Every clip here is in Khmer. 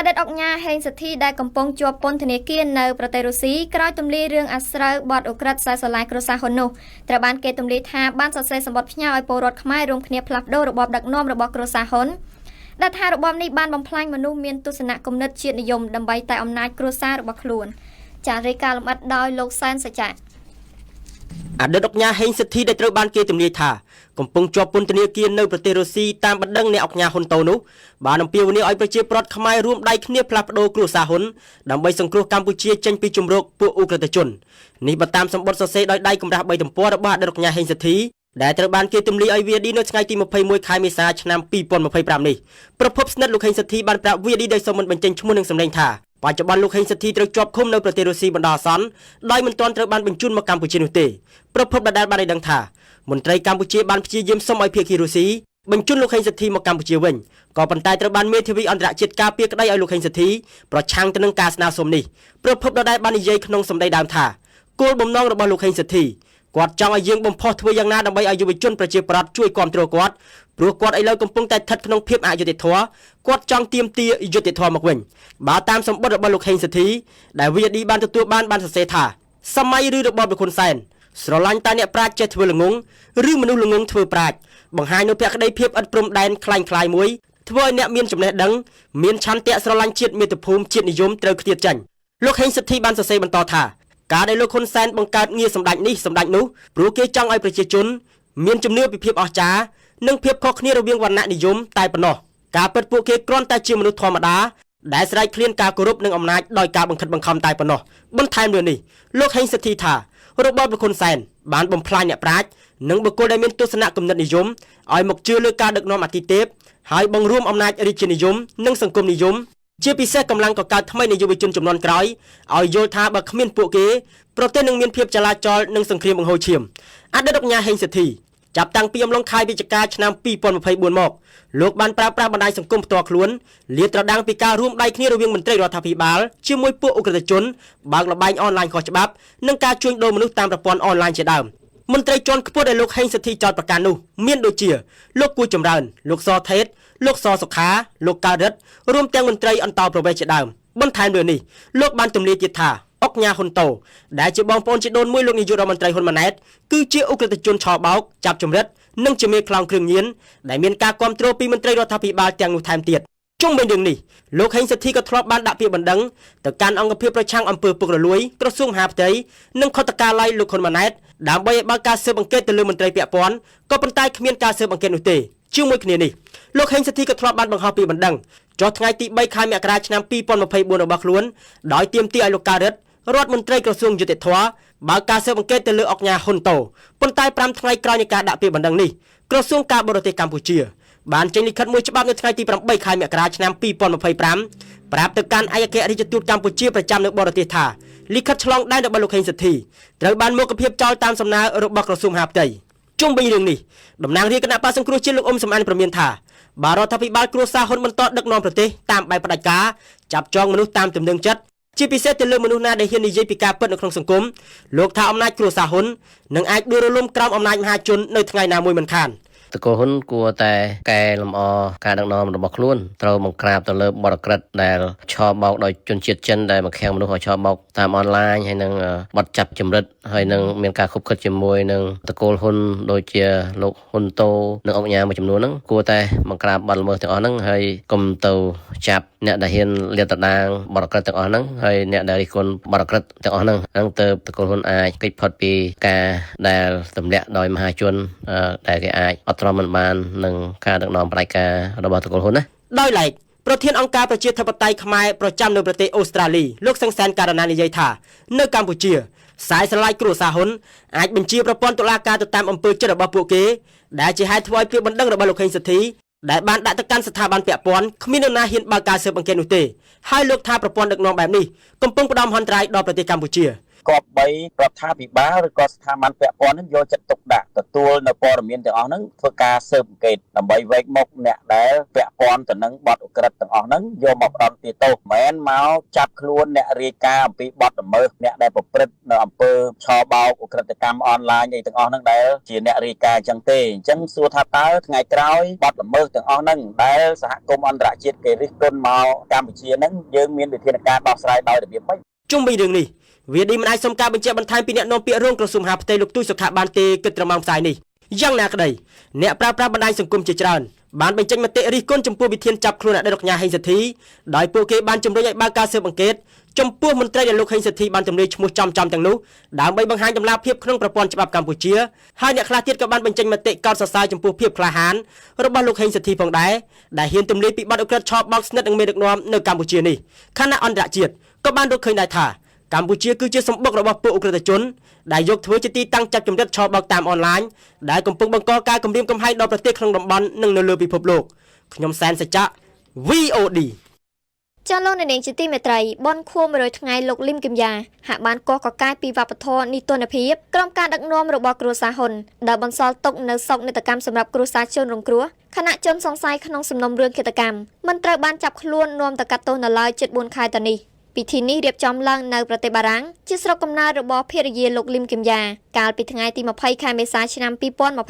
តីតអុកញ៉ាហេងសធីដែលកំពុងជាប់ពន្ធនាគារនៅប្រទេសរុស្ស៊ីក្រោយទម្លាយរឿងអាស្រូវបទឧក្រិដ្ឋខ្សែស្រឡាយគ្រួសារហ៊ុននោះត្រូវបានគេទម្លាយថាបានសរសេរសម្បត្តិផ្ញើឲ្យពលរដ្ឋខ្មែររួមគ្នាផ្លាស់ប្ដូររបបដឹកនាំរបស់គ្រួសារហ៊ុនដែលថារបបនេះបានបំផ្លាញមនុស្សមានទស្សនៈគំនិតជាតិនិយមដើម្បីតែអំណាចគ្រួសាររបស់ខ្លួនចារាយការណ៍លម្អិតដោយលោកសែនសច្ចៈ អតីតអុកញ៉ាហេងសិទ្ធីដែលត្រូវបានគេទម្លាយថាកំពុងជាប់ពន្ធនាគារនៅប្រទេសរុស្ស៊ីតាមបណ្ដឹងអ្នកអុកញ៉ាហ៊ុនតូនោះបានអំពាវនាវឲ្យប្រជាពលរដ្ឋខ្មែររួមដៃគ្នាផ្លាស់ប្ដូរគ្រួសារហ៊ុនដើម្បីសង្គ្រោះកម្ពុជាចេញពីជំរកពួកឧក្រិដ្ឋជននេះបើតាមសម្បត្តិសរសេរដោយដៃកម្រាស់3ទំព័ររបស់អតីតអុកញ៉ាហេងសិទ្ធីដែលត្រូវបានគេទម្លាយឲ្យ VD នៅថ្ងៃទី21ខែមេសាឆ្នាំ2025នេះប្រភពស្និទ្ធលោកហេងសិទ្ធីបានប្រាប់ VD ដោយសូមមិនបញ្ចេញឈ្មោះនិងសម្លេងថាបច្ចុប្បន្នលោកហេងសិទ្ធីត្រូវជាប់ឃុំនៅប្រទេសរុស្ស៊ីបណ្ដោះអាសន្នដោយមិនទាន់ត្រូវបានបញ្ជូនមកកម្ពុជានោះទេប្រភពដដែលបានឲ្យដឹងថាមន្ត្រីកម្ពុជាបានព្យាយាមសុំឲ្យភាគីរុស្ស៊ីបញ្ជូនលោកហេងសិទ្ធីមកកម្ពុជាវិញក៏ប៉ុន្តែត្រូវបានមេធាវីអន្តរជាតិការពារក្តីឲ្យលោកហេងសិទ្ធីប្រឆាំងទៅនឹងការស្នើសុំនេះប្រភពដដែលបាននិយាយក្នុងសម្ដីដើមថាគោលបំណងរបស់លោកហេងសិទ្ធីគាត់ចង់ឲ្យយើងបំផុសធ្វើយ៉ាងណាដើម្បីឲ្យយុវជនប្រជាប្រដ្ឋជួយគាំទ្រគាត់ព្រោះគាត់ឥឡូវកំពុងតែស្ថិតក្នុងភាពអយុត្តិធម៌គាត់ចង់ទាមទារយុត្តិធម៌មកវិញបើតាមសម្បត្តិរបស់លោកហេងសិទ្ធីដែល VD បានទទួលបានបានសរសេរថាសម័យឬរបបលោកហ៊ុនសែនស្រឡាញ់តែអ្នកប្រាជ្ញចេះធ្វើល្ងងឬមនុស្សល្ងងធ្វើប្រាជ្ញបង្ហាញនូវភក្តីភាពឥតព្រំដែនคล้ายៗមួយធ្វើឲ្យអ្នកមានចំណេះដឹងមានឆន្ទៈស្រឡាញ់ជាតិមាតុភូមិជាតិនិយមត្រូវខ្ទាតចាញ់លោកហេងសិទ្ធីបានសរសេរបន្តថាការដែលលោកហ៊ុនសែនបង្កើតងារសម្ដេចនេះសម្ដេចនោះព្រោះគេចង់ឲ្យប្រជាជនមានជំនឿពីភាពអស្ចារ្យនិងភាពខុសគ្នារវាងវណ្ណៈនិយមតែប៉ុណ្ណោះការពិតពួកគេគ្រាន់តែជាមនុស្សធម្មតាដែលស្រែកឃ្លានការគោរពនិងអំណាចដោយការបង្ខិតបង្ខំតែប៉ុណ្ណោះបន្ថែមលើនេះលោកហេងសិទ្ធីថារបបលោកហ៊ុនសែនបានបំផ្លាញអ្នកប្រាជ្ញនិងបុគ្គលដែលមានទស្សនៈគំនិតនិយមឲ្យមកជឿលើការដឹកនាំអតិទេពហើយបង្រួមអំណាចរាជានិយមនិងសង្គមនិយមជាពិសេសកម្លាំងកកើតថ្មីនៃយុវជនចំនួនក្រោយឲ្យយល់ថាបើគ្មានពួកគេប្រទេសនឹងមានភាពចលាចលនិងសង្គ្រាមបង្ហូរឈាមអតីតអុកញ៉ាហេងសិទ្ធីចាប់តាំងពីអំឡុងខែវិច្ឆិកាឆ្នាំ2024មកលោកបានប្រើប្រាស់បណ្ដាញសង្គមផ្ទាល់ខ្លួនលាតត្រដាងពីការរួមដៃគ្នារវាងមន្ត្រីរដ្ឋាភិបាលជាមួយពួកឧក្រិដ្ឋជនបើកល្បែងអនឡាញខុសច្បាប់និងការជួញដូរមនុស្សតាមប្រព័ន្ធអនឡាញជាដើមមន្ត្រីជាន់ខ្ពស់ដែលលោកហេងសិទ្ធីចោទប្រកាន់នោះមានដូចជាលោកគួចចម្រើនលោកសថេតលោកសសុខាលោកកើតរិទ្ធរួមទាំងមន្ត្រីអន្តោប្រវេសន៍ជាដើមបន្ថែមលើនេះលោកបានទម្លាយទៀតថាអុកញ៉ាហ៊ុនតូដែលជាបងប្អូនជីដូនមួយលោកនាយករដ្ឋមន្ត្រីហ៊ុនម៉ាណែតគឺជាឧក្រិដ្ឋជនឆបោកចាប់ចម្រិតនិងជាមេខ្លោងគ្រឿងញៀនដែលមានការគ្រប់គ្រងពីមន្ត្រីរដ្ឋាភិបាលទាំងនោះថែមទៀតជុំវិញរឿងនេះលោកហេងសិទ្ធីក៏ធ្លាប់បានដាក់ពាក្យបណ្ដឹងទៅកាន់អង្គភាពប្រឆាំងអំពើពុករលួយក្រសួងមហាផ្ទៃនិងខុទ្ទកាល័យលោកហ៊ុនម៉ាណែតដើម្បីឲ្យបើកការស៊ើបអង្កេតទៅលើមន្ត្រីពាក់ព័ន្ធក៏ប៉ុន្តែគ្មានការស៊ើបអង្កេតនោះទេជាមួយគ្នានេះលោកហេងសិទ្ធីក៏ធ្លាប់បានបង្ហោះពាក្យបណ្ដឹងចុះថ្ងៃទី3ខែមករាឆ្នាំ2024របស់ខ្លួនដោយទាមទារឲ្យលោកការិតរដ្ឋមន្ត្រីក្រសួងយុត្តិធម៌បើកការស៊ើបអង្កេតទៅលើអុកញ៉ាហ៊ុនតូប៉ុន្តែ5ថ្ងៃក្រោយនៃការដាក់ពាក្យបណ្ដឹងនេះក្រសួងការបរទេសកម្ពុជាបានចេញលិខិតមួយច្បាប់នៅថ្ងៃទី8ខែមករាឆ្នាំ2025ប្រាប់ទៅកាន់ឯកអគ្គរដ្ឋទូតកម្ពុជាប្រចាំនៅបរទេសថាលិខិតឆ្លងដែនរបស់លោកហេងសិទ្ធីត្រូវបានមកភាពចោលតាមសំណើរបស់ក្រសួងមហាផ្ទៃជុំវិញរឿងនេះតំណាងរាជគណៈបក្សសង្គ្រោះជាតិលោកអ៊ុំសំអានប្រមានថាបើរដ្ឋាភិបាលគ្រួសារហ៊ុនបន្តដឹកនាំប្រទេសតាមបែបផ្ដាច់ការចាប់ចងមនុស្សតាមទំនឹងចិត្តជាពិសេសទៅលើមនុស្សណាដែលហ៊ាននិយាយពីការពិតនៅក្នុងសង្គមលោកថាអំណាចគ្រួសារហ៊ុននឹងអាចដួលរលំក្រោមអំណាចមហាជននៅថ្ងៃណាមួយមិនខាន តកូលហ៊ុនគួរតែកែលម្អការដឹកនាំរបស់ខ្លួនត្រូវបង្ក្រាបទៅលើបទក្រិតដែលឆបោកដោយជនជាតិចិនដែលមកខាំងមនុស្សឲ្យឆបោកតាមអនឡាញហើយនឹងបទចាប់ចម្រិតហើយនឹងមានការខុបខិតជាមួយនឹងតកូលហ៊ុនដូចជាលោកហ៊ុនតូនិងអង្គការមួយចំនួនហ្នឹងគួរតែបង្ក្រាបបទល្មើសទាំងអស់ហ្នឹងហើយកុំទៅចាប់អ្នកដែលហ៊ានលាតត្រដាងបទក្រិតទាំងអស់ហ្នឹងហើយអ្នកដែលរិះគន់បទក្រិតទាំងអស់ហ្នឹងហ្នឹងទៅតកូលហ៊ុនអាចគេចផុតពីការដែលទម្លាក់ដោយមហាជនដែលគេអាចអត់ទ្រាំមិនបាននឹងការដឹកនាំផ្ដាច់ការរបស់តកូលហ៊ុនណា ដោយឡែកប្រធានអង្គការប្រជាធិបតេយ្យខ្មែរប្រចាំនៅប្រទេសអូស្ត្រាលីលោកសង្សានការណានិយាយថានៅកម្ពុជាខ្សែស្រឡាយគ្រួសារហ៊ុនអាចបញ្ជាប្រព័ន្ធតុលាការទៅតាមអំពើចិត្តរបស់ពួកគេដែលជាហេតុធ្វើឲ្យពាក្យបណ្ដឹងរបស់លោកហេងសិទ្ធីដែលបានដាក់ទៅកាន់ស្ថាប័នពាក់ព័ន្ធគ្មាននរណាហ៊ានបើកការស៊ើបអង្កេតនោះទេហើយលោកថាប្រព័ន្ធដឹកនាំបែបនេះកំពុងផ្ដំហន្តរាយដល់ប្រទេសកម្ពុជា គប្បីរដ្ឋាភិបាលឬក៏ស្ថាប័នពាក់ព័ន្ធនឹងយកចិត្តទុកដាក់ទទួលនៅព័ត៌មានទាំងអស់ហ្នឹងធ្វើការស៊ើបអង្កេតដើម្បីវែកមុខអ្នកដែលពាក់ព័ន្ធទៅនឹងបទឧក្រិដ្ឋទាំងអស់ហ្នឹងយកមកផ្ដន្ទាទោសមិនមែនមកចាប់ខ្លួនអ្នករាយការណ៍អំពីបទល្មើសអ្នកដែលប្រព្រឹត្តនៅអំពើឆបោកឧក្រិដ្ឋកម្មអនឡាញអីទាំងអស់ហ្នឹងដែលជាអ្នករាយការណ៍អញ្ចឹងទេអញ្ចឹងសួរថាតើថ្ងៃក្រោយបទល្មើសទាំងអស់ហ្នឹងដែលសហគមន៍អន្តរជាតិគេរិះគន់មកកម្ពុជាហ្នឹងយើងមានវិធានការដោះស្រាយដោយរបៀបម៉េច ជុំវិញរឿងនេះវាឌីមិនអាចសុំការបញ្ជាក់បន្ថែមពីអ្នកនាំពាក្យរងក្រសួងមហាផ្ទៃលោកទូចសុខៈបានទេគិតត្រឹមម៉ោងផ្សាយនេះយ៉ាងណាក្តីអ្នកប្រើប្រាស់បណ្ដាញសង្គមជាច្រើនបានបញ្ចេញមតិរិះគន់ចំពោះវិធានចាប់ខ្លួនអតីតឧកញ៉ាហេងសទ្ធីដោយពួកគេបានជំរុញឲ្យបើកការស៊ើបអង្កេតចំពោះមន្ត្រីដែលលោកហេងសទ្ធីបានទម្លាយឈ្មោះចំៗទាំងនោះដើម្បីបង្ហាញតម្លាភាពក្នុងប្រព័ន្ធច្បាប់កម្ពុជាហើយអ្នកខ្លះទៀតក៏បានបញ្ចេញមតិកោតសរសើរចំពោះភាពក្លាហានរបស់លោកហេងសទ្ធីផងដែរដែលហ៊ានទម្លាយពីបទឧក្រិដ្ឋឆបោកស្និទ្ធនឹងមេដឹកនាំនៅកម្ពុជានេះខណៈអន្តរជាតិក៏បានរកឃើញដែរថាកម្ពុជាគឺជាសម្បុករបស់ពួកឧក្រិដ្ឋជនដែលយកធ្វើជាទីតាំងចាប់ជំរិតឆបោកតាមអនឡាញដែលកំពុងបង្កការគំរាមកំហែងដល់ប្រទេសក្នុងតំបន់និងនៅលើពិភពលោកខ្ញុំសែនសច្ចៈ VOD ចាលោកអ្នកនាងជាទីមេត្រីបនខួប100ថ្ងៃលោកលឹមគឹមយ៉ាហាក់បានកោះកកាយពីវប្បធម៌នីតិរដ្ឋភាពក្រុមការដឹកនាំរបស់គ្រួសារហ៊ុនដែលបន្សល់ទុកនៅសោកនាដកម្មសម្រាប់គ្រួសារជនរងគ្រោះខណៈជនសង្ស័យក្នុងសំណុំរឿងឃាតកម្មមិនត្រូវបានចាប់ខ្លួននាំទៅកាត់ទោសនៅឡើយជិត4ខែទៅនេះពិធីនេះរៀបចំឡើងនៅប្រទេសបារាំងជាស្រុកកំណើតរបស់ភរិយាលោកលឹមគឹមយ៉ាកាលពីថ្ងៃទី20ខែមេសាឆ្នាំ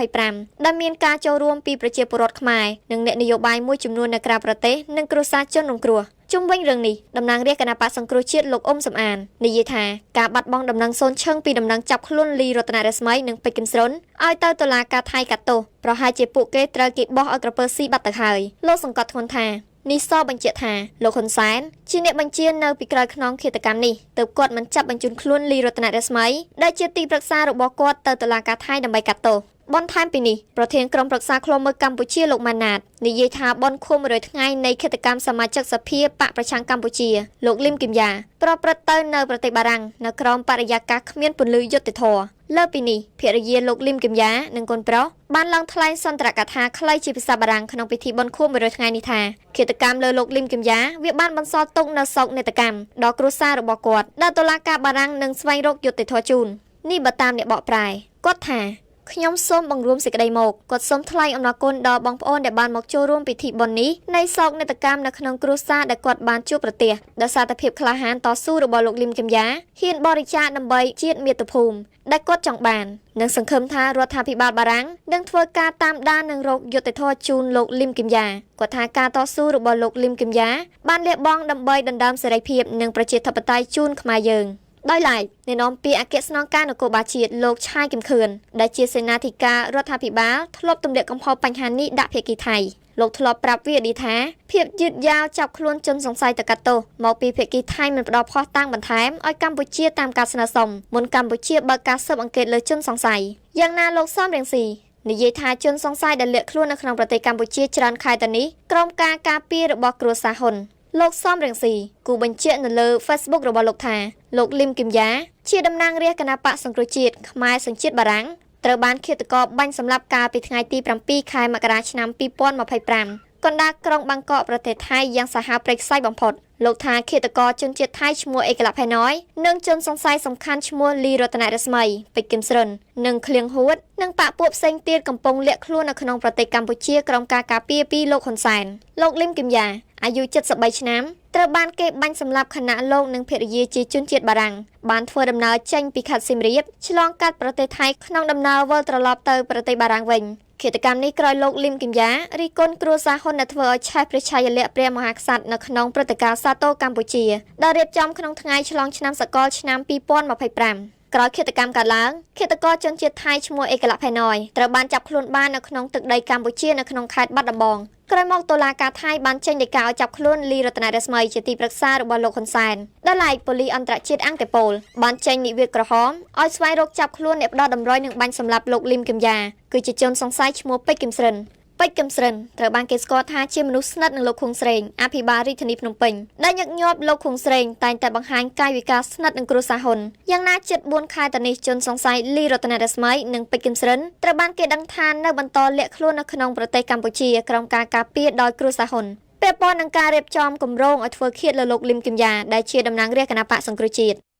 2025ដែលមានការចូលរួមពីប្រជាពលរដ្ឋខ្មែរនិងអ្នកនយោបាយមួយចំនួននៅក្រៅប្រទេសនិងគ្រួសារជនរងគ្រោះជុំវិញរឿងនេះតំណាងរាស្ត្រគណបក្សសង្គ្រោះជាតិលោកអ៊ុំសំអាននិយាយថាការបាត់បង់ដំណឹងសូនឈឹងពីដំណឹងចាប់ខ្លួនលីរតនរស្មីនិងពេជ្រគឹមស្រុនឲ្យទៅតុលាការថៃកាត់ទោសប្រហែលជាពួកគេត្រូវគេបោះឲ្យក្រពើស៊ីបាត់ទៅហើយលោកសង្កត់ធ្ងន់ថានេះសបញ្ជាក់ថាលោកហ៊ុនសែនជាអ្នកបញ្ជានៅពីក្រោយខ្នងឃាតកម្មនេះទើបគាត់មិនចាប់បញ្ជូនខ្លួនលីរតនរស្មីដែលជាទីប្រឹក្សារបស់គាត់ទៅតុលាការថៃដើម្បីកាត់ទោសបន្ថែមពីនេះប្រធានក្រុមប្រឹក្សាឃ្លាំមើលកម្ពុជាលោកម៉ាណាតនិយាយថាបនខួប100ថ្ងៃនៃឃាតកម្មសមាជិកសភាបកប្រឆាំងកម្ពុជាលោកលឹមគឹមយ៉ាប្រព្រឹត្តទៅនៅប្រទេសបារាំងនៅក្រោមបរិយាកាសគ្មានពន្លឺយុត្តិធម៌លើពីនេះភរិយាលោកលឹមគឹមយ៉ានិងកូនប្រុសបានឡើងថ្លែងសន្ទរកថាខ្លីជាភាសាបារាំងក្នុងពិធីបុណ្យខួប100ថ្ងៃនេះថាឃាតកម្មលើលោកលឹមគឹមយ៉ាវាបានបន្សល់ទុកនូវសោកនាដកម្មដល់គ្រួសាររបស់គាត់ដែលតុលាការបារាំងនឹងស្វែងរកយុត្តិធម៌ជូននេះបើតាមអ្នកបកប្រែគាត់ថាខ្ញុំសូមបង្រួមសេចក្តីមកគាត់សូមថ្លែងអំណរគុណដល់បងប្អូនដែលបានមកចូលរួមពិធីបុណ្យនេះនៃសោកនាដកម្មនៅក្នុងគ្រួសារដែលគាត់បានជួបប្រទះដោយសារតែភាពក្លាហានតស៊ូរបស់លោកលឹមគឹមយ៉ាហ៊ានបរិច្ចាគដើម្បីជាតិមាតុភូមិដែលគាត់ចង់បាននិងសង្ឃឹមថារដ្ឋាភិបាលបារាំងនឹងធ្វើការតាមដាននិងរកយុត្តិធម៌ជូនលោកលឹមគឹមយ៉ាគាត់ថាការតស៊ូរបស់លោកលឹមគឹមយ៉ាបានលះបង់ដើម្បីដណ្ដើមសេរីភាពនិងប្រជាធិបតេយ្យជូនខ្មែរយើងដោយឡែកអ្នកនាំពាក្យអគ្គស្នងការនគរបាលជាតិលោកឆាយគឹមខឿនដែលជាសេនាធិការរដ្ឋាភិបាលធ្លាប់ទម្លាក់កំហុសបញ្ហានេះដាក់ភាគីថៃលោកធ្លាប់ប្រាប់វាឌីថាភាពយឺតយ៉ាវចាប់ខ្លួនជនសង្ស័យទៅកាត់ទោសមកពីភាគីថៃមិនផ្ដល់ភស្តុតាងបន្ថែមឲ្យកម្ពុជាតាមការស្នើសុំមុនកម្ពុជាបើកការស៊ើបអង្កេតលើជនសង្ស័យយ៉ាងណាលោកសំរងស៊ីនិយាយថាជនសង្ស័យដែលលាក់ខ្លួននៅក្នុងប្រទេសកម្ពុជាច្រើនខែទៅនេះក្រោមការការពាររបស់គ្រួសារហ៊ុនលោកសំរងស៊ីគូបញ្ជាក់នៅលើ Facebook របស់លោកថាលោកលឹមគឹមយ៉ាជាតំណាងរាស្ត្រគណបក្សសង្គ្រោះជាតិខ្មែរសញ្ជាតិបារាំងត្រូវបានឃាតករបាញ់សម្លាប់កាលពីថ្ងៃទី7ខែមករាឆ្នាំ2025កណ្ដាលក្រុងបាងកកប្រទេសថៃយ៉ាងសាហាវព្រៃផ្សៃបំផុតលោកថាឃាតករជនជាតិថៃឈ្មោះអេកលផេណយនិងជនសង្ស័យសំខាន់ឈ្មោះលីរតនរស្មីពេជ្រគឹមស្រិននិងឃ្លៀងហួតនិងបកពួកផ្សេងទៀតកំពុងលាក់ខ្លួននៅក្នុងប្រទេសកម្ពុជាក្រោមការការពារពីលោកហ៊ុនសែនលោកលឹមគឹមយ៉ាអាយុ73ឆ្នាំត្រូវបានគេបាញ់សម្លាប់ខណៈលោកនិងភរិយាជាជនជាតិបារាំងបានធ្វើដំណើរចេញពីខេត្តសៀមរាបឆ្លងកាត់ប្រទេសថៃក្នុងដំណើរវិលត្រឡប់ទៅប្រទេសបារាំងវិញឃាតកម្មនេះក្រោយលោកលឹមគឹមយ៉ារិះគន់គ្រួសារហ៊ុនដែលធ្វើឲ្យឆេះព្រះឆាយាល័ក្ខព្រះមហាក្សត្រនៅក្នុងព្រឹត្តិការណ៍សាទរកម្ពុជាដែលរៀបចំក្នុងថ្ងៃឆ្លងឆ្នាំសកលឆ្នាំ2025ក្រោយឃាតកម្មកើតឡើងឃាតករជនជាតិថៃឈ្មោះអេកលផេណយត្រូវបានចាប់ខ្លួនបាននៅក្នុងទឹកដីកម្ពុជានៅក្នុងខេត្តបាត់ដំបងក្រោយមកតុលាការថៃបានចេញដីកាឲ្យចាប់ខ្លួនលីរតនរស្មីជាទីប្រឹក្សារបស់លោកហ៊ុនសែនដោយឡែកប៉ូលីសអន្តរជាតិអង្គតេប៉ូលបានចេញនិវេទក្រហមឲ្យស្វែងរកចាប់ខ្លួនអ្នកផ្ដល់តម្រុយនិងបាញ់សម្លាប់លោកលឹមគឹមយ៉ាគឺជាជនសង្ស័យឈ្មោះពេជ្រគឹមស្រិនពេជ្រគឹមស្រិនត្រូវបានគេស្គាល់ថាជាមនុស្សស្និទ្ធនឹងលោកខុងស្រេងអភិបាលរាជធានីភ្នំពេញដែលញឹកញាប់លោកខុងស្រេងតែងតែបង្ហាញកាយវិការស្និទ្ធនឹងគ្រួសារហ៊ុនយ៉ាងណាជិត4ខែទៅនេះជនសង្ស័យលីរតនរស្មីនិងពេជ្រគឹមស្រិនត្រូវបានគេដឹងថានៅបន្តលាក់ខ្លួននៅក្នុងប្រទេសកម្ពុជាក្រោមការការពារដោយគ្រួសារហ៊ុនពាក់ព័ន្ធនឹងការរៀបចំគម្រោងឲ្យធ្វើឃាតលើលោកលឹមគឹមយ៉ាដែលជាតំណាងរាស្ត្រគណបក្សសង្គ្រោះជាតិ។